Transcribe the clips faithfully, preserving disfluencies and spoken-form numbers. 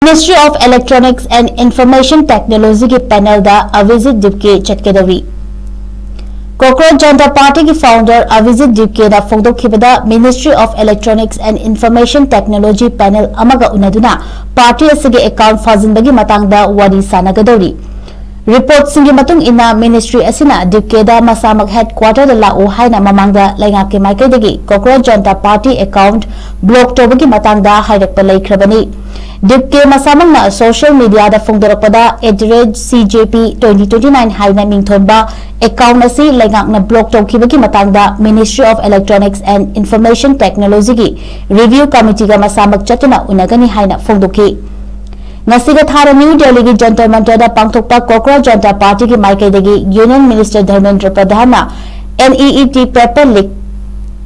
Ministry of Electronics and Information Technology ꯒꯤ panel ꯗ ꯑꯚꯤꯖꯤꯠ ꯗꯤꯞꯀꯦ ꯆꯠꯀꯗꯧꯔꯤ꯫ Cockroach Janata ꯄꯥꯔꯇꯤꯒꯤ founder ꯑꯚꯤꯖꯤꯠ ꯗꯤꯞꯀꯦꯅ ꯐꯣꯡꯗꯣꯛꯈꯤꯕꯗ, Ministry of Electronics and Information Technology panel ꯑꯃꯒ ꯎꯅꯗꯨꯅ party ꯑꯁꯤꯒꯤ account ꯐꯥꯖꯤꯟꯕꯒꯤ ꯃꯇꯥꯡꯗ ꯋꯥꯔꯤ ꯁꯥꯟꯅꯒꯗꯧꯔꯤ꯫ Report ꯁꯤꯡꯒꯤ ꯃꯇꯨꯡ ꯏꯟꯅ, ministry ꯑꯁꯤꯅ ꯗꯤꯞꯀꯦꯗ ꯃꯁꯥꯃꯛ headquarter ꯗ ꯂꯥꯛꯎ ꯍꯥꯏꯅ ꯃꯃꯥꯡꯗ ꯂꯩꯉꯥꯛꯀꯤ ꯃꯥꯏꯀꯩꯗꯒꯤ cockroach Janata party account block ꯇꯧꯕꯒꯤ ꯃꯇꯥꯡꯗ ꯍꯥꯏꯔꯛꯄ ꯂꯩꯈ꯭ꯔꯕꯅꯤ꯫ ꯗꯤꯞꯀꯦ ꯃꯁꯥꯃꯛꯅ social media the ꯐꯣꯡꯗꯣꯔꯛꯄꯗ, at the rate C J P twenty twenty nine ꯍꯥꯏꯅ ꯃꯤꯡꯊꯣꯟꯕ account ꯑꯁꯤ ꯂꯩꯉꯥꯛꯅ block ꯇꯧꯈꯤꯕꯒꯤ ꯃꯇꯥꯡꯗ Ministry of Electronics and Information Technology ꯒꯤ review committee ꯒ ꯃꯁꯥꯃꯛ ꯆꯠꯇꯨꯅ ꯎꯅꯒꯅꯤ ꯍꯥꯏꯅ ꯐꯣꯡꯗꯣꯛꯈꯤ꯫ ꯉꯁꯤꯒ ꯊꯥꯔ ꯅ꯭ꯌꯨ ꯗꯦꯜꯂꯤꯒꯤ ꯖꯟꯇꯔ ꯃꯟꯇꯔꯗ ꯄꯥꯡꯊꯣꯛꯄ ꯀꯣꯀ꯭ꯔꯣꯆ ꯖꯅꯇꯥ ꯄꯥꯔꯇꯤꯒꯤ ꯃꯥꯏꯀꯩꯗꯒꯤ Union Minister Dharmendra ꯄ꯭ꯔꯙꯥꯟꯅ N E E T paper leak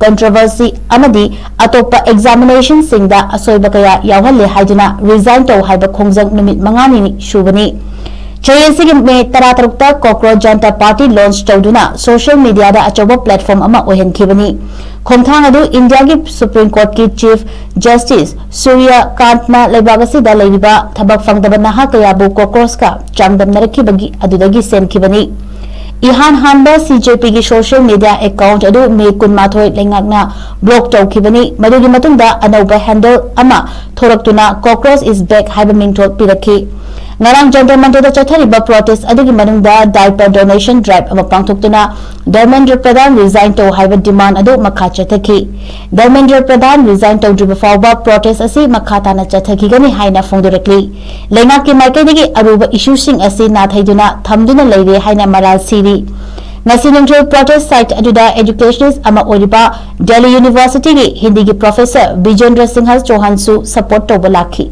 controversy ꯑꯃꯗꯤ ꯑꯇꯣꯞꯄ examination ꯁꯤꯡꯗ ꯑꯁꯣꯏꯕ ꯀꯌꯥ ꯌꯥꯎꯍꯜꯂꯦ ꯍꯥꯏꯗꯨꯅ resign ꯇꯧ ꯍꯥꯏꯕ ꯈꯣꯡꯖꯪ ꯅꯨꯃꯤꯠ ꯃꯉꯥꯅꯤ ꯁꯨꯕꯅꯤ꯫ ꯆꯍꯤ ꯑꯁꯤꯒꯤ ꯃꯦ ꯇꯔꯥꯇꯔꯨꯛꯇ ꯀꯣꯀ꯭ꯔꯣꯆ ꯖꯅꯇꯥ ꯄꯥꯔꯇꯤ launch ꯇꯧꯗꯨꯅ social media ꯗ ꯑꯆꯧꯕ platform ꯑꯃ ꯑꯣꯏꯍꯟꯈꯤꯕꯅꯤ꯫ ꯈꯣꯡꯊꯥꯡ ꯑꯗꯨ ꯏꯟꯗꯤꯌꯥꯒꯤ Supreme Court ꯀꯤ Chief Justice ꯁꯨꯔ꯭ꯌ ꯀꯥꯟꯠꯅ ꯂꯩꯕꯥꯛ ꯑꯁꯤꯗ ꯂꯩꯔꯤꯕ ꯊꯕꯛ ꯐꯪꯗꯕ ꯅꯍꯥ ꯀꯌꯥꯕꯨ ꯀꯣꯀ꯭ꯔꯣꯆꯀ ꯆꯥꯡꯗꯝꯅꯔꯛꯈꯤꯕꯒꯤ ꯑꯗꯨꯗꯒꯤ ꯁꯦꯝꯈꯤꯕꯅꯤ꯫ ꯏꯍꯥꯟ ꯍꯥꯟꯕ C J P ꯒꯤ social media account ꯑꯗꯨ ꯃꯦ ꯀꯨꯟꯃꯥꯊꯣꯏ ꯂꯩꯉꯥꯛꯅ block ꯇꯧꯈꯤꯕꯅꯤ꯫ ꯃꯗꯨꯒꯤ ꯃꯇꯨꯡꯗ ꯑꯅꯧꯕ handle ꯑꯃ ꯊꯣꯔꯛꯇꯨꯅ Cockroach is back ꯍꯥꯏꯕ ꯃꯤꯡꯊꯣꯜ ꯄꯤꯔꯛꯈꯤ꯫ ꯉꯔꯥꯡ ꯖꯟꯇꯔ ꯃꯟꯇꯔꯗ ꯆꯠꯊꯔꯤꯕ protest ꯑꯗꯨꯒꯤ ꯃꯅꯨꯡꯗ diaper donation drive ꯑꯃ ꯄꯥꯡꯊꯣꯛꯇꯨꯅ ꯙꯔꯃꯦꯟꯗ꯭ꯔ ꯄ꯭ꯔꯙꯥꯟ resign ꯇꯧ ꯍꯥꯏꯕ demand ꯑꯗꯨ ꯃꯈꯥ ꯆꯠꯊꯈꯤ꯫ ꯙꯔꯃꯦꯟꯗ꯭ꯔ ꯄ꯭ꯔꯙꯥꯟ resign ꯇꯧꯗ꯭ꯔꯤꯕ ꯐꯥꯎꯕ protest ꯑꯁꯤ ꯃꯈꯥ ꯇꯥꯅ ꯆꯠꯊꯈꯤꯒꯅꯤ ꯍꯥꯏꯅ ꯐꯣꯡꯗꯣꯔꯛꯂꯤ꯫ ꯂꯩꯉꯥꯛꯀꯤ ꯃꯥꯏꯀꯩꯗꯒꯤ ꯑꯔꯨꯕ issue ꯁꯤꯡ ꯑꯁꯤ ꯅꯥꯊꯩꯗꯨꯅ ꯊꯝꯗꯨꯅ ꯂꯩꯔꯦ ꯍꯥꯏꯅ ꯃꯔꯥꯜ ꯁꯤꯔꯤ꯫ ꯉꯁꯤ ꯅꯨꯡꯊꯤꯜ protest site ꯑꯗꯨꯗ educationist ꯑꯃ ꯑꯣꯏꯔꯤꯕ Delhi University ꯒꯤ ꯍꯤꯟꯗꯤꯒꯤ professor ꯕꯤꯖꯦꯟꯗ꯭ꯔ ꯁꯤꯡꯍ ꯆꯧꯍꯥꯟꯁꯨ support ꯇꯧꯕ ꯂꯥꯛꯈꯤ꯫